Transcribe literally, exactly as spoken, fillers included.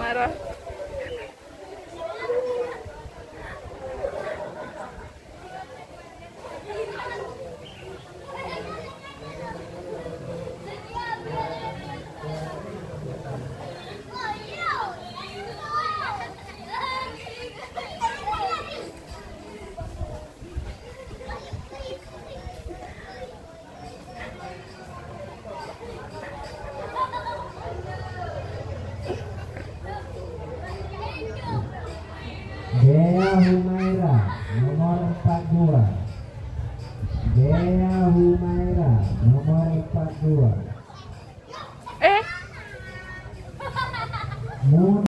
Arah. Dea Humaira, nomor empat dua. Dea Humaira, nomor empat dua. Eh? Mun